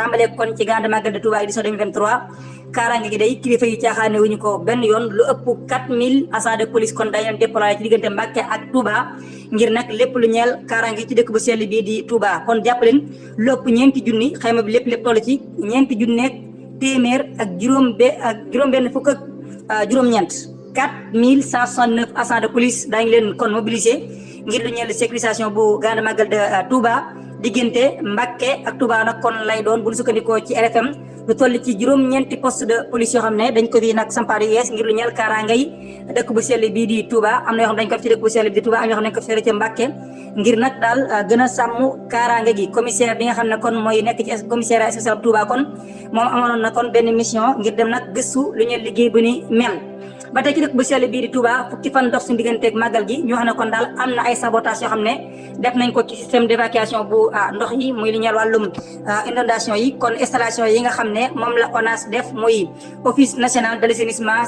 tàmbalee kon ci Grande Magal de Touba édition 2023 kaaraange gi day kilifa yi caaxaane wuñu ko benn yoon lu ëpp 4000 agents de police kon dañ leen déployé ci diggante Mbacké ak Touba ngir nag lépp lu ñeel kaaraange ci dëkk bu sell bii di Touba kon jàppaleen lu ëpp 4 junni xayma bi lépp toll ci 4 junneeg téeméer ak juróom benn fukk ak juróom-ñeent 4169 agents de police daañu leen kon mobilisé ngir lu ñeel sécurisation bu Grande Magal de Touba diggante Mbacké ak Touba nag kon lay doon bu ñu sukkandikoo ci RFM lu toll ci juróom-ñeenti poste de police yoo xam ne dañ ko fi nag sampaar yu yees ngir lu ñeel kaaraange yi dëkk bu sell bii di Touba am na yoo xam dañ ko def ci dëkk bu sell bi di Touba am yoo xam dañ ko fere ci Mbacké ngir nag daal gën a sàmm kaaraange gi commissaire bi nga xam ne kon mooy nekk ci commissariat spécial Touba kon moom amaloon na kon benn mission ngir dem nag gëstu lu ñeel liggéey bu ni mel ba tey ci dëkk bu sell bii di Touba fukki fan dox suñu digganteeg màggal gi ñu wax ne kon daal am na ay sabotage yoo xam ne def nañ ko ci système d'évacuation bu ndox yi muy li ñeel wàllum inondation yi kon installation yi nga xam ne moom la ONAS def muy office national de l'assainissement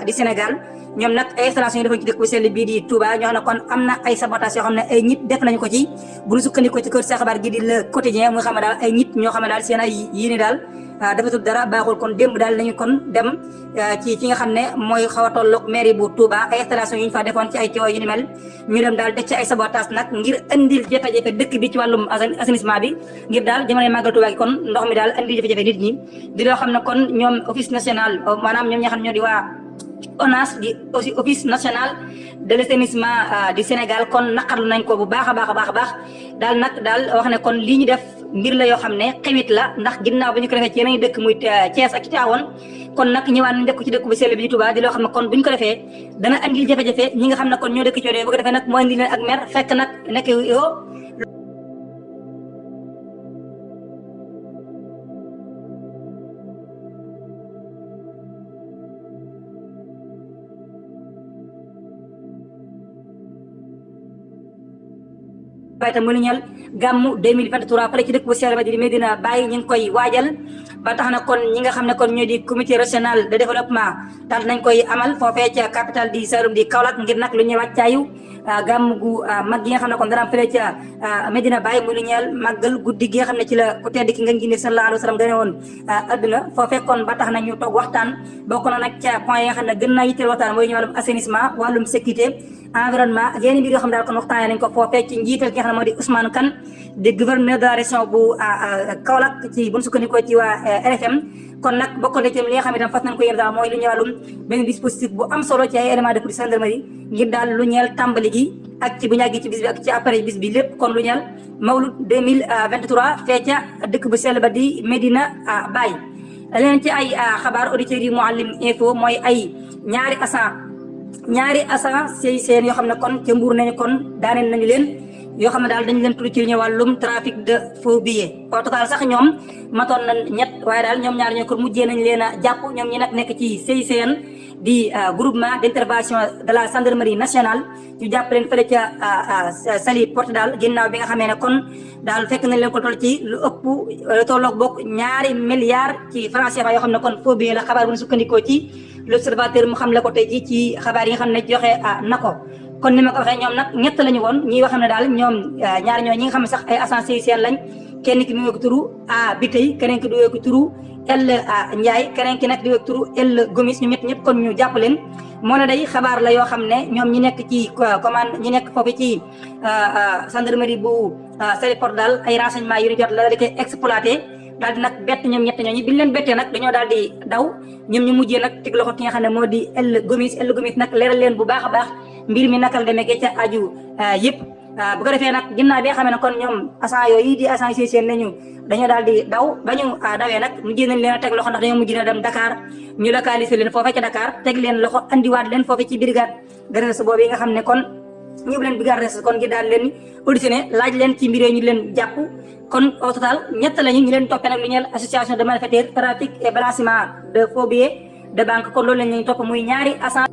du Sénégal ñoom nag ay installation yi defoon ci dëkk bu sell bii di Touba ñoo xam ne kon am na ay sabotage yoo xam ne ay nit def nañu ko ci bu ñu sukkandikoo ci kër sa xabaar gi di Le Quotidien muy xam ne daal ay nit ñoo xam ne daal seen ay yéene daal dafa tudd dara baaxul kon démb daal lañu kon dem ci nga xam ne mooy xaw a tolloog mairie bu Touba ay installation yu ñu fa defoon ci ay tuyaux yu ni mel ñu dem daal def ci ay sabotage nag ngir indil jafe-jafe dëkk bi ci wàllum assainissement bi ngir daal jamonoy màggal Touba gi kon ndox mi daal indil jafe-jafe nit ñi di loo xam ne kon ñoom office national maanaam ñoom ñi nga xam ne ñoo di waa ONAS di aussi office national de l'assainissement du Sénégal kon naqarlu nañ ko bu baax a baax daal nag daal wax ne kon lii ñu def mbir la yoo xam ne xewit la ndax ginnaaw bi ñu ko defee ci yeneen dëkk muy Thiès ak Tivaouane kon nag ñëwaat nañ def ko ci dëkk bu sell bi Touba di loo xam ne kon bu ñu ko defee dana andil jafe-jafe ñi nga xam ne kon ñoo dëkk ci yooyu bu ko defee nag moo indi leen ak mer fekk nag nekk yoo waaye tam mu lu ñeel gàmmu 2023 fële ci dëkk bu sell ba di Medina Baye ñu ngi koy waajal ba tax na kon ñi nga xam ne kon ñoo di comité régional de développement daal nañ koy amal foofee ca capitale di Saloum di Kaolack ngir nag lu ñuy wàccaayu gàmm gu mag gi nga xam ne kon dara am fële ca Medina Baye mu lu ñeel màggal guddi gi nga xam ne ci la ku tedd ki nga gindi sallallahu alayhi wa sallam gane woon adduna foofee kon ba tax na ñu toog waxtaan bokk na nag ca point yi nga xam ne gën naa yitteel waxtaan mooy ñu wàllum assainissement wàllum sécurité environnement ak yeneen mbir yoo xam ne daal kon waxtaanee nañ ko foofee ci njiital ki nga xam ne moo di Ousmane Kane di gouverneur de la région bu Kaolack ci bu ñu sukkandikoo ci waa RFM kon nag bokk na ci li nga xam ne tam fas nañ ko yéen daal mooy lu ñeel wàllum benn dispositif bu am solo ci ay éléments de police gendarmerie ngir daal lu ñeel tàmbali gi ak ci bu ñàgg ci bis bi ak ci après bis bi lépp kon lu ñeel Mawlud 2023 fee ca dëkk bu sell ba di Medina Baye leneen ci ay xabaar auditeurs yi Mouhalim Info mooy ay ñaari agent CICN yoo xam ne kon ca Mbour nañu kon daaneel nañu leen yoo xam ne daal dañu leen tudd ci ñu wàllum trafic de faux billets au total sax ñoom matoon na ñett waaye daal ñoom ñaar ñoo kon mujjee nañ leen a jàpp ñoom ñi nag nekk ci CICN di groupement d'intervention de la gendarmerie nationale ñu jàpp leen fële ca Saly Portudal ginnaaw bi nga xamee ne kon daal fekk nañ leen ko toll ci lu ëpp tolloog bokk 2 milliards ci francs CFA yoo xam ne kon faux billets la xabaar bu ñu sukkandikoo ci l'observateur mu xam la ko tey ji ci xabaar yi nga xam ne joxe na ko kon ni ma ko waxee ñoom nag ñett lañu woon ñi wax ne daal ñoom ñaar ñoo ñi nga xam ne sax ay agents CICN lañ kenn ki mu ngi ko turu bi tey keneen ki du ko turu El Ndiaye keneen ki nag di ko turu El Gomis ñu ñëpp kon ñu jàpp leen moo ne day xabaar la yoo xam ne ñoom ñi nekk ci commande ñi nekk foofu ci gendarmerie bu Saly Portudal ay renseignements yu ñu jot la di koy exploité daal di nag bett ñoom ñett ñooñu bi ñu leen bettee nag dañoo daal di daw ñoom ñu mujjee nag teg loxo ki nga xam ne moo di El Gomis nag leeral leen bu baax a baax mbir mi naka la demee ca aju yëpp bu ko defee nag ginnaaw bi nga xam ne kon ñoom agent yooyu di agent CICN nañu dañoo daal di daw ba ñu dawee nag mujjee nañ leen a teg loxo ndax dañoo mujj na dem Dakar ñu localiser leen foofee ca Dakar teg leen loxo andiwaat leen foofee ci brigade de recherche boobu yi nga xam ne kon ñëw leen brigade de recherche kon ngir daal leen auditionné laaj leen ci mbir yooyu ñu leen jàpp kon au total ñett lañu ñu leen toppee nag lu ñeel association de malfaiteurs trafic et blanchiment de faux billets de banque kon loolu lañ leen topp muy ñaari agent